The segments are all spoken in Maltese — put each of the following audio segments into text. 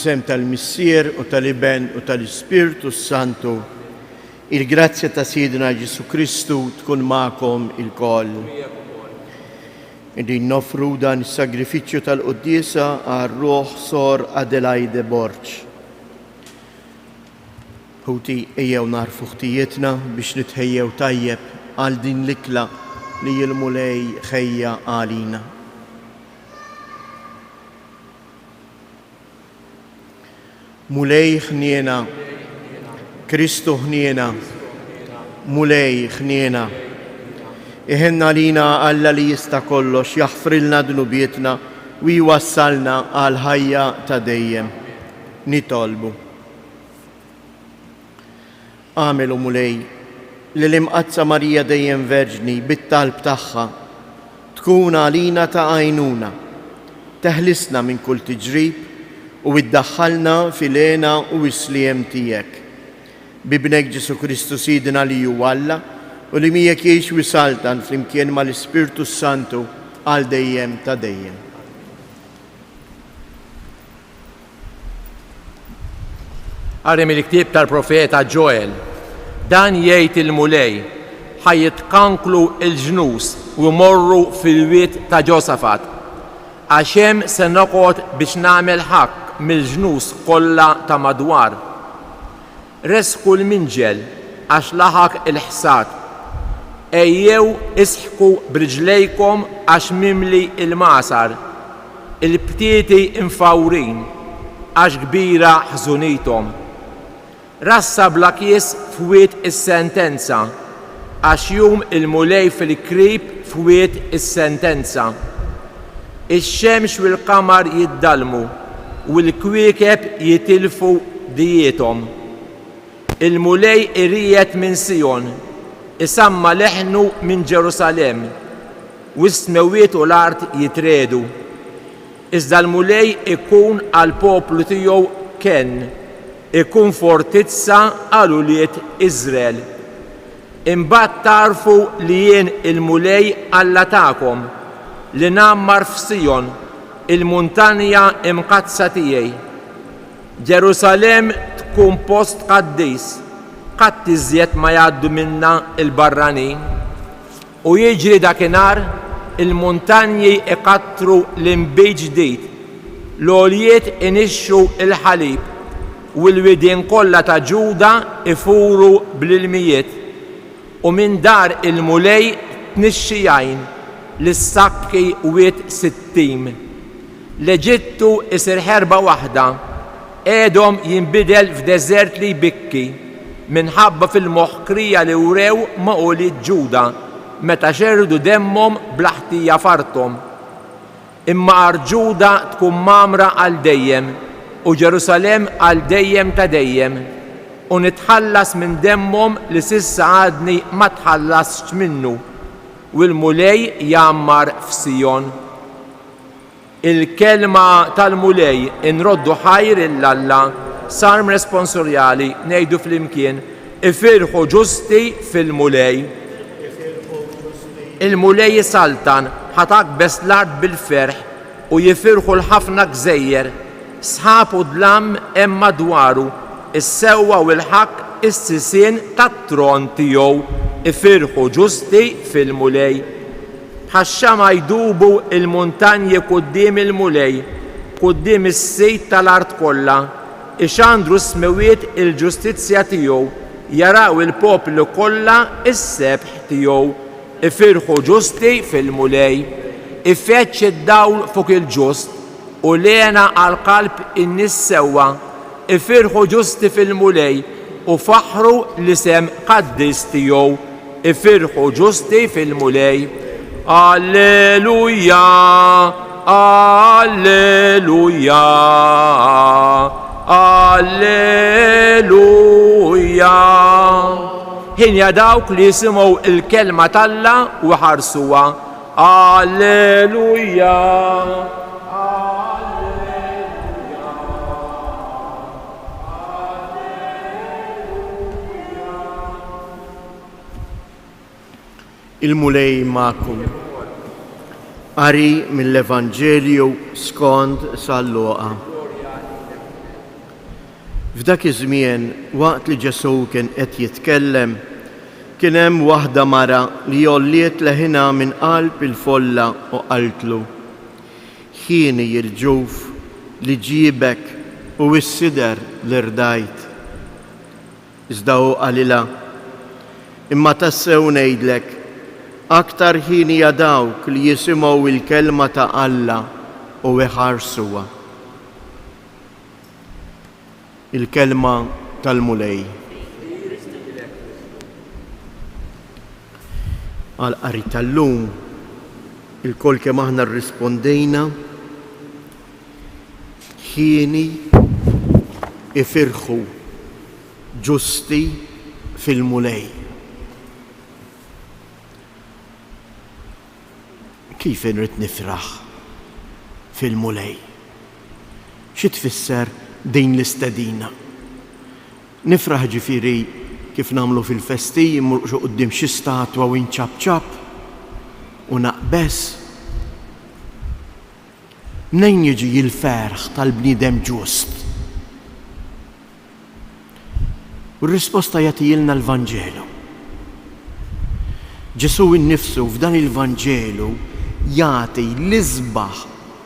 Fl-isem tal-Missier u tal-Iben u tal-Ispirtu s-Santu, il-grazzja ta' Sidna Ġesù Kristu tkun magħkom ilkoll. Qegħdin noffru dan is-sagrifiċċju tal-quddiesa għal ruħ Sor Adelaide Borg. Ħuti, ejjew nagħrfu ħtijietna biex nitħejjew tajjeb għal din l-ikla li l-Mulej ħejja għalina. Mulej ħniena, Kristu ħniena, Mulej ħniena. Iħenn għalina Alla li jista' kollox jaħfrilna dnubietna u jwassalna għall-ħajja ta' dejjem. Nitolbu. Agħmel, o Mulej, li l-Imqaddsa Marija dejjem Verġni bit-talb tagħha tkun għalina ta' għajnuna, teħlisna minn kull tiġrib u iddaħħalna fil-hena u s-sliem tiegħek. B'Ibnek Ġesù Kristu Sidna li hu Alla u li miegħek jgħix u jsaltan flimkien mal-Ispirtu s-Santu għal dejjem ta' dejjem. Qari mill-ktieb tal-profeta Ġoel. Dan jgħid il-Mulej, ħa jitkanklu l-ġnus u jmorru fil-wied ta' Ġosafat, għax hemm se noqgħod biex nagħmel ħakk mill-ġnus kollha ta' madwar. Ressqu l-minġel għax laħaq il-ħsad. Ejjew isħku b'riġlejkom għax mimli l-magħsar. Il-btieti mfawrin għax kbira ħżunithom. Rassa bla kies f'wied is-sentenza għax jum il-Mulej fil-krib f'wied is-sentenza. Ix-xemx u l-qamar jiddallmu, u l-kwiekeb jitilfu dijiethom. Il-Mulej iriegħed minn Sijon, isamma' leħnu minn Ġerusalemm, u s-smewwiet u l-art jitriegħdu. Iżda l-Mulej ikun għall-poplu tiegħu kenn, ikun fortizza għal ulied Iżrael. Imbagħad tagħrfu li jien il-Mulej Alla tagħkom, li ngħammar f'Sijon, il-muntanja mqaddsa tiegħi. Ġerusalemm tkun post qaddis, qatt iżjed ma jgħaddu minnha l-barranin. U jiġri dakinhar, il-muntanji jkattru l-inbid ġdid, l-għoljiet inixxu l-ħalib, u l-widien kollha ta' Ġuda jfuru bl-ilmijiet. U minn dar il-Mulej tnixxi għajn li ssakki Wied Sittim. L-Eġittu jsir ħerba waħda, Edom jinbidel f'deżert li jbikki, minħabba fil-moħqrija li wrew ma' ulied Ġuda meta xerrdu demmhom bla ħtija f'arthom. Imma art Ġuda tkun mgħammra għal dejjem, u Ġerusalemm għal dejjem ta' dejjem, u nitħallas minn demmhom li s'issa għadni ma tħallastx minnu, u l-Mulej jgħammar f'Sijon. Il-Kelma tal-Mulej Inroddu ħajr 'il Alla Salm Responsorjali Ngħidu flimkien, Ifirħu ġusti fil-Mulej. Il-Mulej isaltan, ħa taqbeż l-art bil-ferħ, u jifirħu l-ħafna gżejjer. Sħab u dlam hemm madwaru, is-sewwa u l-ħaqq is-sisien tat-tron tiegħu. Ifirħu ġusti fil-Mulej. Bħax-xama' jdubu l-muntanji quddiem il-Mulej, quddiem is-Sid tal-art kollha. Ixandru s-smewwiet il-ġustizzja tiegħu, jaraw il-popli kollha s-sebħ tiegħu. Ifirħu ġusti fil-Mulej. Ifeġġ id-dawl fuq il-ġust, u l-hena għal qalb in-nies sewwa. Ifirħu ġusti fil-Mulej, u faħħru l-isem qaddis tiegħu. Ifirħu ġusti fil-Mulej. Alleluja, Alleluja, Alleluja. Ħinja dawk li jisimgħu l-kelma t'Alla u jħarsuha. Alleluja. Il-Mulej magħkom. Qari mill-Evanġelju skont San Luqa. F'dak iż-żmien, waqt li Ġesù kien qed jitkellem, kien hemm waħda mara li għolliet leħinha minn qalb il-folla u qaltlu, Hieni l-ġuf li ġiebek u s-sider li rdajt. Iżda hu qalilha, Imma tassew ngħidlek, aktar hienija dawk li jisimgħu l-kelma ta' Alla u jħarsuha. Il-Kelma tal-Mulej. Għall-qari tal-lum, ilkoll kemm aħna rrispondejna, Hieni ifirħu ġusti fil-Mulej. Kif inrid nifraħ fil-Mulej? Xi tfisser din l-istedina? Nifraħ ġifieri kif nagħmlu fil-festi, immur quddiem xi statwa u nċapċap u naqbeż? Mnejn jiġi l-ferħ tal-bniedem ġust? U r-risposta jagħtihielna l-Vanġelu. Ġesù innifsu f'dan il-Vanġelu jagħti l-isbaħ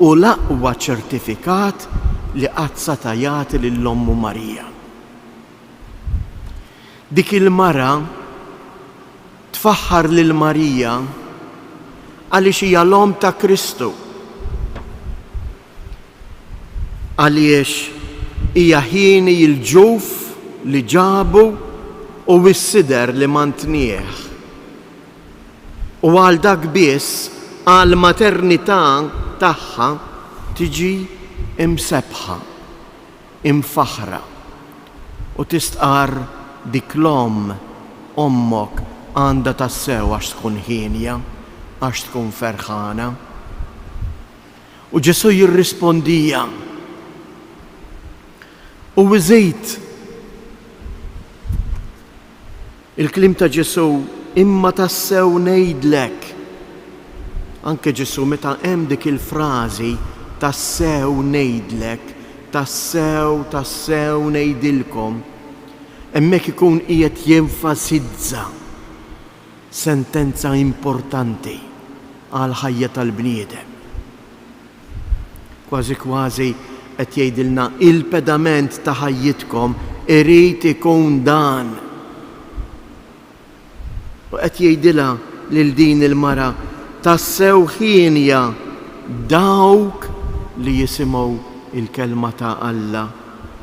u l-aqwa ċertifikat li qatt sata' jagħti lil ommu Marija. Dik il-mara tfaħħar lil Marija għaliex hija l-omm ta' Kristu. Għaliex hija hieni l-ġuf li ġabu u s-sider li mantnieh. U għal dak biss, għall-maternità tagħha tiġi msebbħa, imfaħħra u tistqarr dik l-omm, ommok għandha tassew għax tkun hienja, għax tkun ferħana. U Ġesù jirrispondija u iżid il-kliem ta' Ġesù, imma tassew ngħidlek. Anke Ġesù meta hemm dik il-frażi tassew ngħidlek, tassew, tassew ngħidilkom, hemmhekk ikun qiegħed jenfasizza sentenza importanti għall-ħajja tal-bniedem. Kważi kważi qed jgħidilna il-pedament ta' ħajjitkom irid ikun dan. U qed jgħidilha lil din il-mara tassew hienja dawk li jisimgħu il-kelma ta' Alla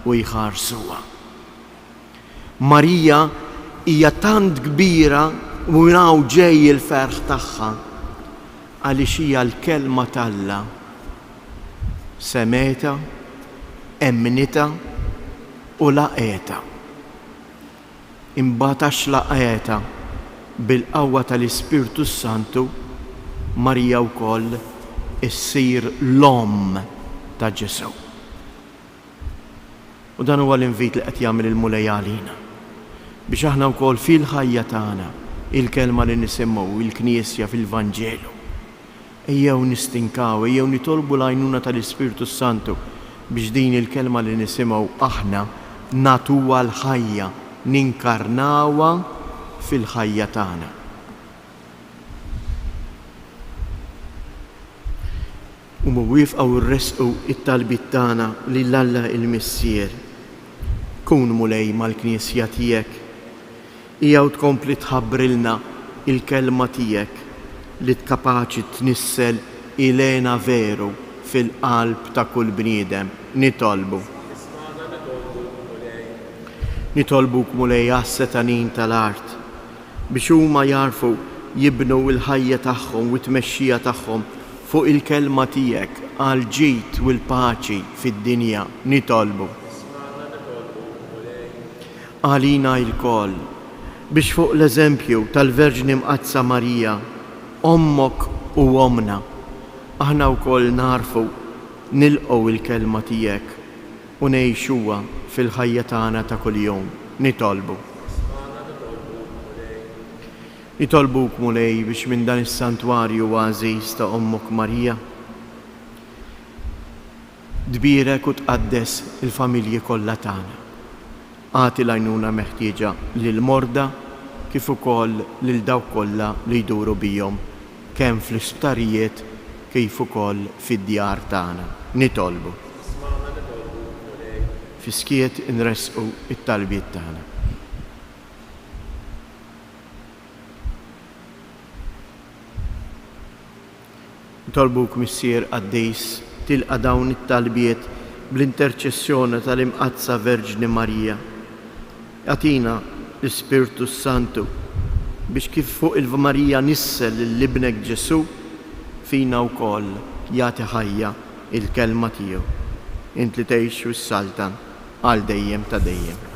u jħarsuha. Marija hija tant kbira u minn hawn ġej il-ferħ tagħha għaliex hija l-Kelma t'Alla. Semgħetha, emmnitha u laqgħetha. Imbagħad għax laqgħetha bil-qawwa tal-Ispirtu s-Santu, Marija wkoll issir l-omm ta' Ġesù. U dan huwa l-invit li qed jagħmel il-Mulej għalina, biex aħna wkoll fil-ħajja tagħna, il-kelma li nisimgħu, il-Knisja fil-Vanġelu, ejjew nistinkaw, ejjew nitolbu l-għajnuna tal-Ispirtu s-Santu biex din il-kelma li nisimgħu aħna nagħtuha l-ħajja, ninkarnawha fil-ħajja tagħna. Qumu wieqfa u ressqu t-talbiet tagħna lil Alla il-Missier. Kun, Mulej, mal-Knisja tiegħek. Hija u tkompli tħabbrilna l-Kelma tiegħek li kapaċi tnissel ilhena veru fil-qalb ta' kull bniedem. Nitolbu. Ismagħna nitolbu, Mulej. Nitolbuk, Mulej, għas-setgħanin tal-art. biex huma jagħrfu jibnu l-ħajja tagħhom u t-tmexxija tagħhom fuq il-Kelma tiegħek għall-ġid u l-paċi fid-dinja. Nitolbu. Ismagħna nitolbu, Mulej. Għalina ilkoll, biex fuq l-eżempju tal-Verġni Mqaddsa Marija, Ommok u Ommna, aħna wkoll nagħrfu nilqgħu l-Kelma tiegħek u ngħixuha fil-ħajja tagħna ta' kuljum. Nitolbu. Ismagħna nitolbu, Mulej. Nitolbuk, Mulej, biex minn dan is-santwarju għażiż ta' Ommok Marija, tbierek u tqaddes il-familji kollha tagħna. Agħti l-għajnuna meħtieġa lill-morda kif ukoll lil dawk kollha li jduru bihom kemm fl-isptarijiet kif ukoll fid-djar tagħna. Nitolbu. Ismagħna nitolbuk, Mulej. Fis-skiet inressqu t-talbiet tagħna. Nitolbuk, Missier qaddis, tilqa' dawn it-talbiet bl-interċessjoni tal-Imqaddsa Verġni Marija. Agħtina l-Ispirtu s-Santu biex kif fuq il-Marija nissel lil Ibnek Ġesù, fina wkoll jagħti ħajja il-Kelma tiegħu. Int li tgħix u ssaltan għal dejjem ta' dejjem.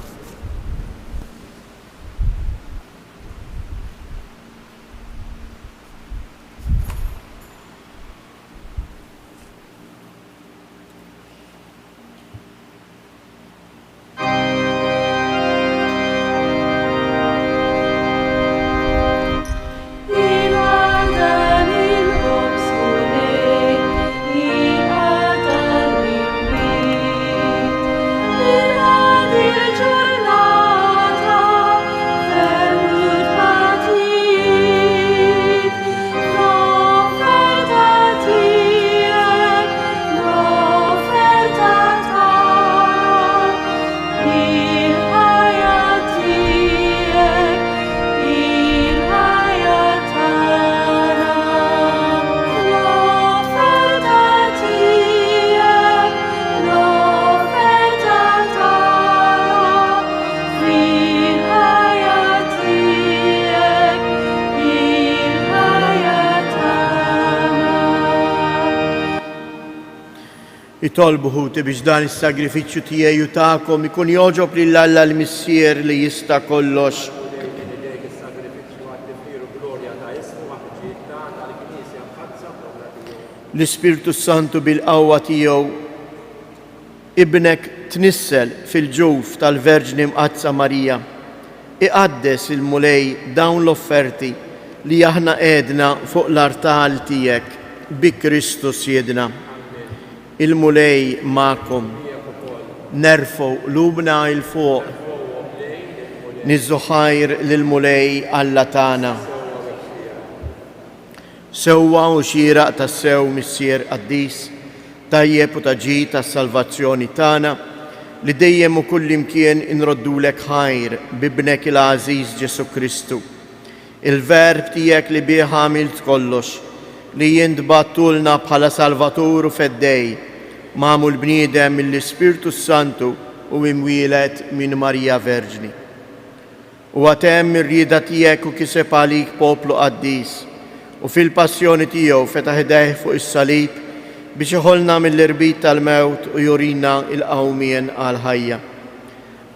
Itolbu ħuti biex dan is-sagrifiċċju tiegħi u tagħkom ikun jogħġob lil Alla l-Missier li jista' kollox. L-Ispirtu s-Santu bil-qawwa tiegħu Ibnek tnissel fil-ġuf tal-Verġni Mqaddsa Marija. Iqaddes il-Mulej dawn l-offerti li aħna qegħdna fuq l-artal tiegħek bi Kristu Sidna. Il-Mulej magħkom. Nerfgħu qlubna 'l fuq. Niżżu ħajr lill-Mulej Alla tagħna. Sewwa u xieraq tassew, Missier qaddis, tajjeb u ta' ġid għas-salvazzjoni tagħna, li dejjem u kullimkien inroddulek ħajr b'Ibnek il-għażiż Ġesù Kristu, il-Verb tiegħek li bih għamilt kollox, li int bgħattulna bħala Salvatur u Feddej, magħmul bniedem mill-Ispirtu s-Santu u imwieled minn Marija Verġni. Huwa temm ir-rieda tiegħek u kiseb għalik poplu qaddis, u fil-passjoni tiegħu fetaħ idejh fuq is-salib biex iħollna mill-irbit tal-mewt u jurina l-qawmien għall-ħajja.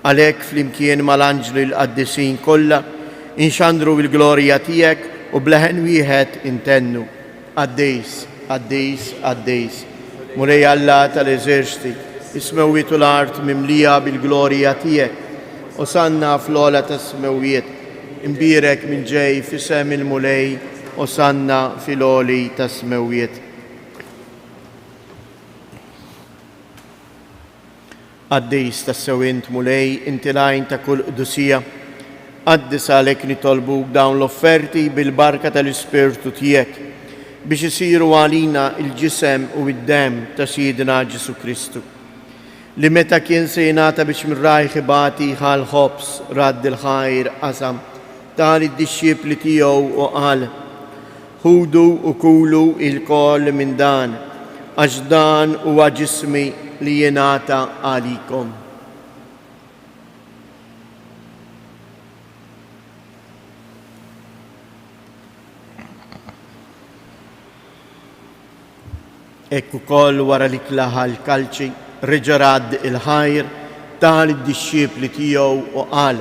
Għalhekk flimkien mal-anġli l-qaddisin kollha inxandru l-glorja tiegħek u b'leħen wieħed intennu, Qaddis, qaddis, qaddis, Mulej Alla tal-eżerċti, is-smewwiet u l-art mimlija bil-glorja tiegħek. Osanna fl-ogħla tas-smewwiet, imbierek min ġej f'isem il-Mulej, Osanna fil-għoli tas-smewwiet. Qaddis tassew int, Mulej, inti l-għajn ta' kull qdusija. Qaddis għalhekk nitolbuk dawn l-offerti bil-barka tal-Ispirtu tiegħek, biex isiru għalina l-ġisem u d-demm ta' Sidna Ġesù Kristu, li meta kien se jingħata biex minn rajh ibati ħa l-ħobż, radd il-ħajr, qasam, ta lid-dixxipli tiegħu u qal, Ħudu u kulu ilkoll minn dan, għax dan huwa ġismi li jingħata għalikom. Hekk ukoll wara li klaħa l-kalċi, reġa' radd il-ħajr, ta lid-dixxipli tiegħu u qal,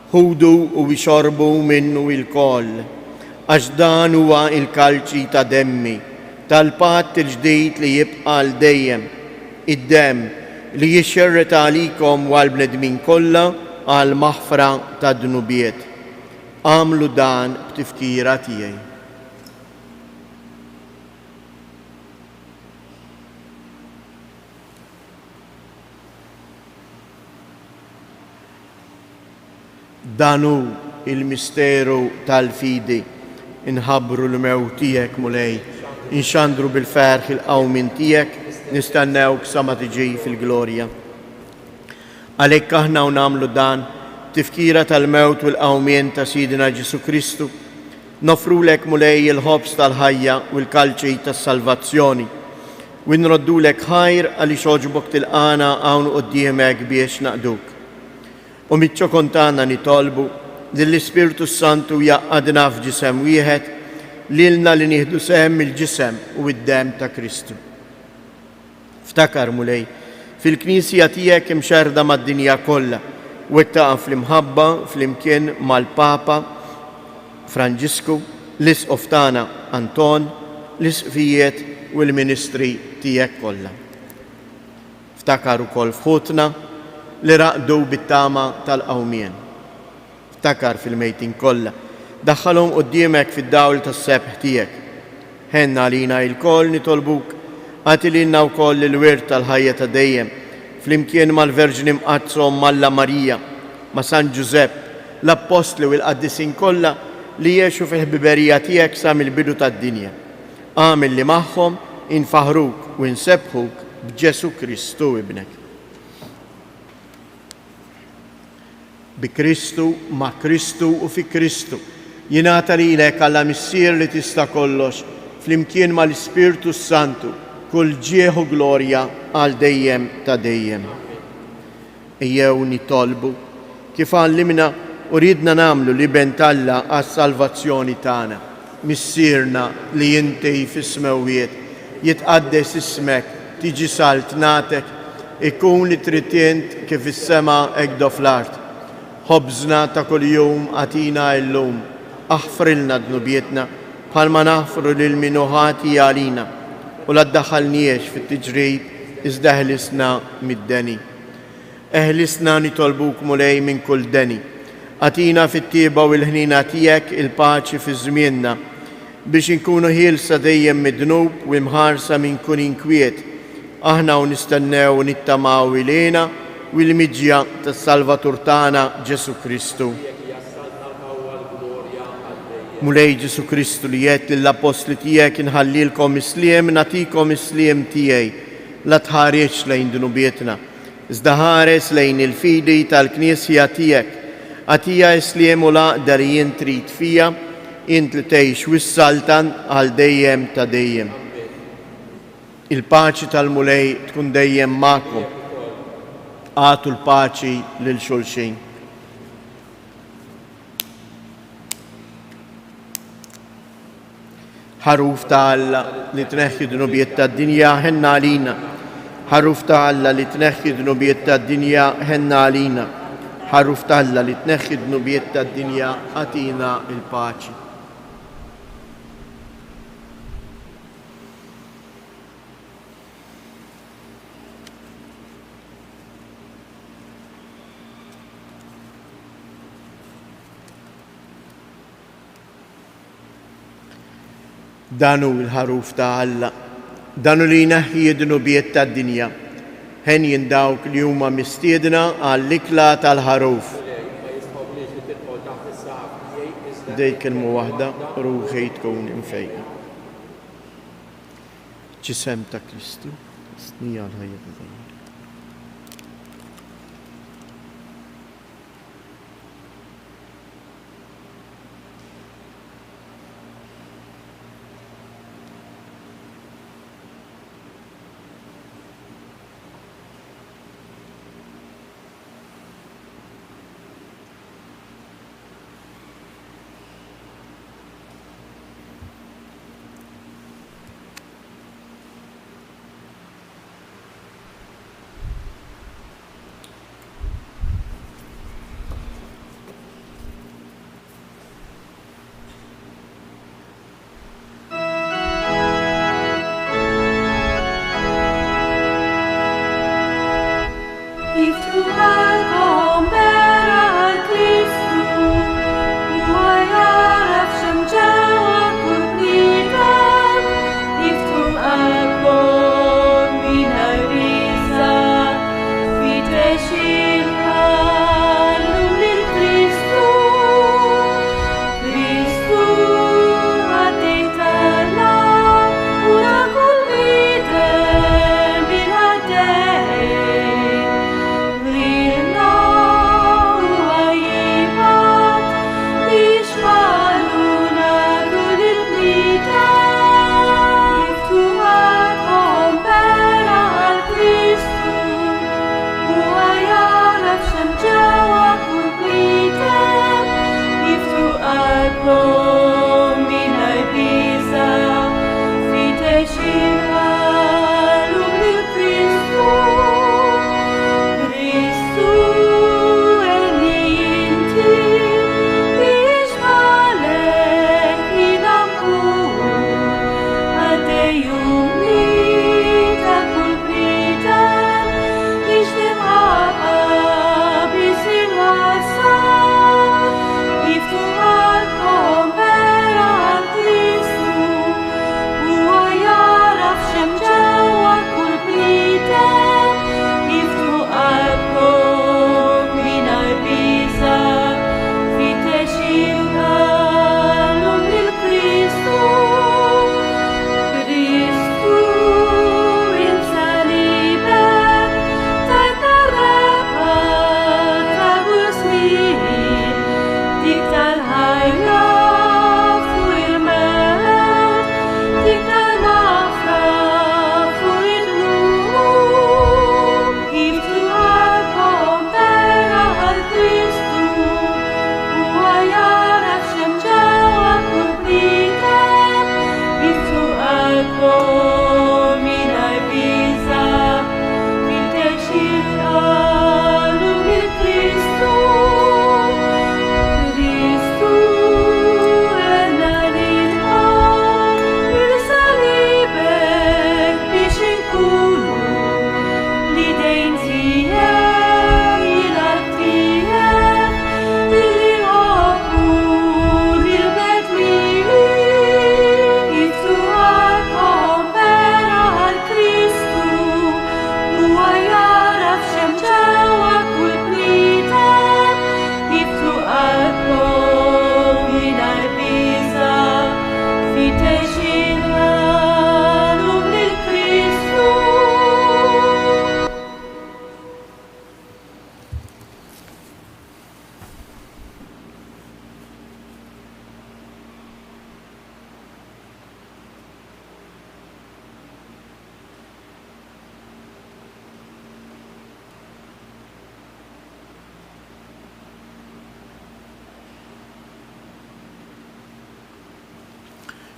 Ħudu u ixorbu minnu ilkoll, għax dan huwa l-kalċi ta' demmi, tal-patt il-ġdid li jibqa' għal dejjem, id-demm li jixxerred għalikom u għall-bnedmin kollha għall-maħfra tad-dnubiet. Agħmlu dan b'tifkira tiegħi. Dan hu l-misteru tal-fidi. Inħabbru l-mewt tiegħek, Mulej, inxandru bil-ferħ il-qawmien tiegħek, nistennewk sa ma tiġi fil-glorja. Għalhekk aħna u nagħmlu dan, b'tifkira tal-mewt u l-qawmien ta' Sidna Ġesù Kristu, noffrulek, Mulej, il-ħobż tal-ħajja u l-kalċi tas-salvazzjoni, u nroddulek ħajr għaliex għoġbok tilqagħna hawn quddiemek biex naqduk. U miċ-ċokon tagħna nitolbu li l-Ispirtu s-Santu jgħaqqadna f'ġisem wieħed, lilna li nieħdu sehem mill-ġisem u d-demm ta' Kristu. Ftakar, Mulej, fil-Knisja tiegħek imxerrda mad-dinja kollha, wettaqha fl-imħabba flimkien mal-Papa Franġisku, l-Isqof tagħna Anton, l-Isqfijiet u l-ministri tiegħek kollha. Ftakar ukoll f'ħutna li raqdu bit-tama tal-qawmien. Ftakar fil-mejtin kollha. Daħħalhom quddiemek fid-dawl tas-sebħ tiegħek. Ħenn għalina ilkoll nitolbuk, agħti lilna wkoll il-wirt tal-ħajja ta' dejjem, flimkien mal-Verġni Mqaddsa Omm Alla Marija, ma' San Ġużepp, l-Appostli u l-qaddisin kollha li għexu fil-ħbiberija tiegħek sa mill-bidu tad-dinja. Agħmel li magħhom infaħħruk u nsebbħuk b'Ġesù Kristu Ibnek. Bi Kristu, ma' Kristu u fi Kristu, jingħata lilek Alla Missier li tista' kollox, flimkien mal-Ispirtu s-Santu, kull ġieħ u glorja għal dejjem ta' dejjem. Ejjew nitolbu, kif għallimna u riedna nagħmlu l-Iben t'Alla għas-salvazzjoni tagħna. Missierna li inti fis-smewwiet, jitqaddes ismek, tiġi saltnatek, ikun li trid int kif fis-sema hekk do fl-art. Ħobżna ta' kuljum agħtina illum. Aħfrilna dnubietna, bħalma naħfru lil min hu ħati għalina, u la ddaħħalniex fit-tiġrib iżda eħlisna mid-deni. Eħlisna nitolbuk Mulej minn kull deni. Agħtina fit-tjieba u l-ħniena tiegħek il-paċi fi żmienna, biex inkunu ħielsa dejjem mid-dnub u imħarsa minn kull inkwiet, aħna u nistennew u nittamaw il-hena u l-miġja tas-Salvatur tagħna Ġesù Kristu. Mulej Ġesù Kristu li għedt lill-appostli tiegħek inħallilkom is-sliem nagħtikom is-sliem tiegħi, la tħarisx lejn dnubietna, iżda ħares lejn il-fidi tal-Knisja tiegħek. Agħtiha s-sliem u l-għaqda li int trid fiha, int li tgħix u ssaltan għal dejjem ta' dejjem. Il-paċi tal-Mulej tkun dejjem magħkom. Agħtu l-paċi lil xulxin. Ħaruf ta' Alla li tneħħi dnubiet tad-dinja, ħenna għalina. Ħaruf ta' Alla li tneħħi dnubiet tad-dinja, ħenna għalina. Ħaruf ta' Alla li tneħħi dnubiet tad-dinja, agħtina l-paċi. Dan hu l-Ħaruf ta' Alla, dan hu li jneħħi d-dnubiet tad-dinja. Henjin dawk li huma mistiedna għall-ikla tal-Ħaruf. Dik kelma waħda, ruħi tkun imfejqa. Ġisem ta' Kristu, snija l-ħajja ta' dejjem.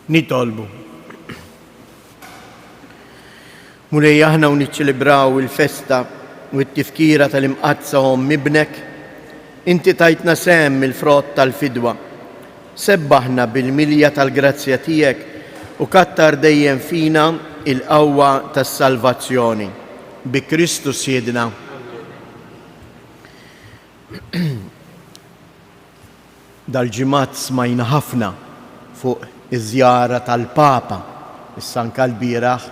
Nitolbu. Mulej aħna u niċċelebraw il-festa u t-tifkira tal-imqaddsa Omm Ibnek, inti tajtna sehem mill-frott tal-fidwa. Sebbaħna bil-milja tal-grazzja tiegħek u kattar dejjem fina il-qawwa tas-salvazzjoni. Bi Kristu Sidna. Dal-ġimgħat smajna ħafna fuq iż-żjara tal-Papa. Issa anke lbieraħ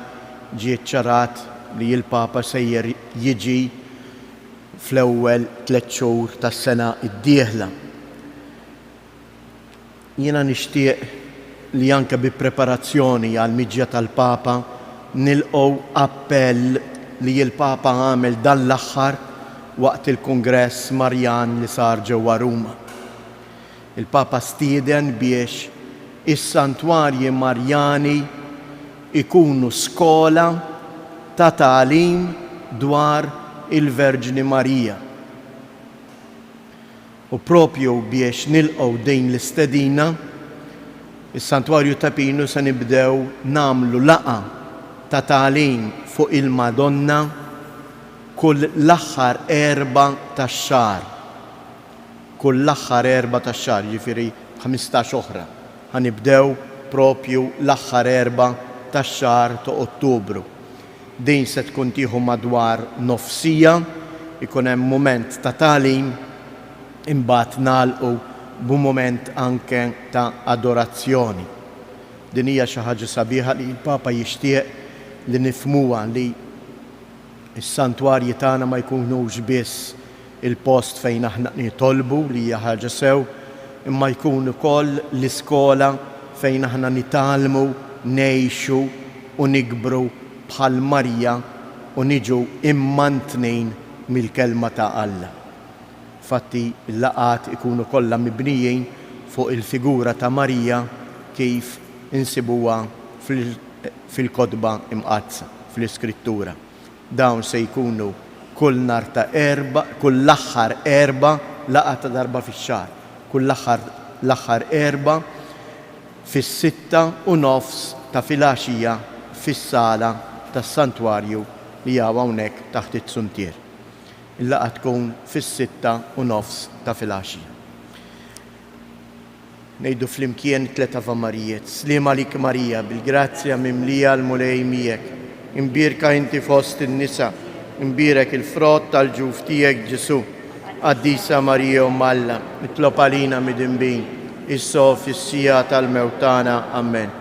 ġie ċċarat li l-Papa sejjer jiġi fl-ewwel tlett xhur tas-sena d-dieħla. Jiena nixtieq li anke bi preparazzjoni għall-miġja tal-Papa nilqgħu appell li l-Papa għamel dan l-aħħar waqt il-Kungress Marjan li sar ġewwa Ruma. Il-Papa stieden biex is-santwarji Marjani jkunu skola ta' tagħlim dwar il-Verġni Marija. U propju biex nilqgħu din l-istedina, is-Santwarju ta' Pinu se nibdew nagħmlu laqgħa ta' tagħlim fuq il-Madonna kull l-aħħar Erbgħa tax-xahar. Kull l-aħħar Erbgħa tax-xahar, jiġifieri 15 oħra. Ħa nibdew propju l-aħħar Erbgħa tax-xahar ta' Ottubru. Din se tkun tieħu madwar nofs siegħa, ikun hemm mument ta' tagħlim, imbagħad nagħlqu b'mument anke ta' adorazzjoni. Din hija xi ħaġa sabiħa li l-Papa jixtieq li nifhmuha li s-santwarji tagħna ma jkunux biss il-post fejn aħna nitolbu, li hija ħaġa sew, imma jkun ukoll l-iskola fejn aħna nitgħallmu ngħixu u nikbru bħal Marija u niġu immantnin mill-Kelma ta' Alla. Infatti l-laqgħat ikunu kollha mibnijin fuq il-figura ta' Marija kif insibuha fil-Kotba Imqaddsa, fl-Iskrittura. Dawn se jkunu kull nhar ta' Erbgħa, kull l-aħħar Erbgħa, laqgħa ta' darba fix-xahar, kull l-aħħar l-aħħar Erbgħa fis-6:30 ta' filgħaxija fis-sala tas-Santwarju li hawn hawnhekk taħt it-Zuntier. Il-laqgħa tkun fis-6:30 ta' filgħaxija. Ngħidu flimkien it-tliet Avamarijiet. Sliem għalik Marija, bil-grazzja mimlija l-Mulej miegħek. Imbierka inti fost in-nisa, imbierek il-frott tal-ġuf tiegħek Ġesù. Qaddisa Marija Omm Alla, itlob għalina midinbin, issa u fis-siegħa tal-mewt tagħna. Ammen.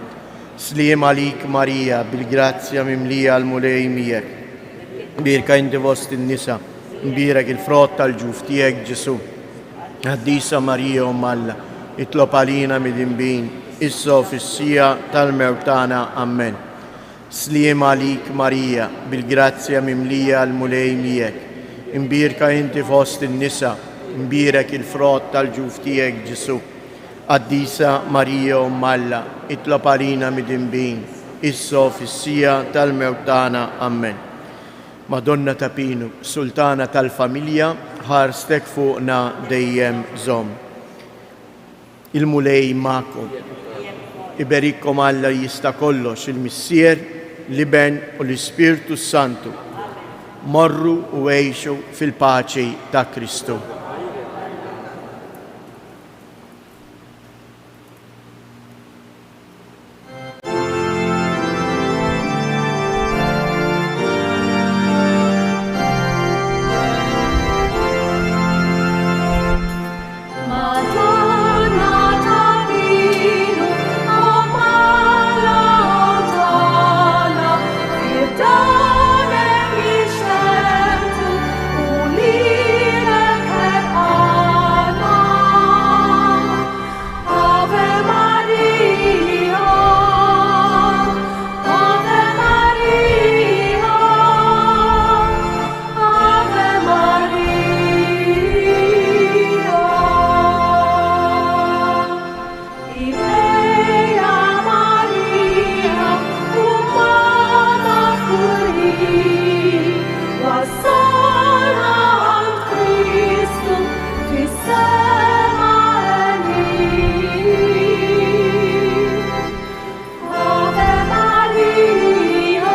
Sliem għalik Marija, bil-grazzja mimlija l-Mulej miegħek. Imbierka inti fost in-nisa, imbierek il-frott tal-ġuf tiegħek Ġesù. Qaddisa Marija Omm Alla, itlob għalina midinbin, issa u fis-siegħa tal-mewt tagħna. Ammen. Sliem għalik Marija, bil-grazzja mimlija l-Mulej miegħek. Imbierka inti fost in-nisa, imbierek il-frott tal-ġuf tiegħek Ġesù. Qaddisa Marija Omm Alla, itlob għalina midinbin, issa u fis-siegħa tal-mewt tagħna. Ammen. Madonna ta' Pinu, Sultana tal-familja, ħarstek fuqna dejjem żomm. Il-Mulej magħkom. Iberikkom Alla li jista' kollox, il-Missier, l-Iben u l-Ispirtu s-Santu. Morru u għixu fil-paċi ta' Kristu.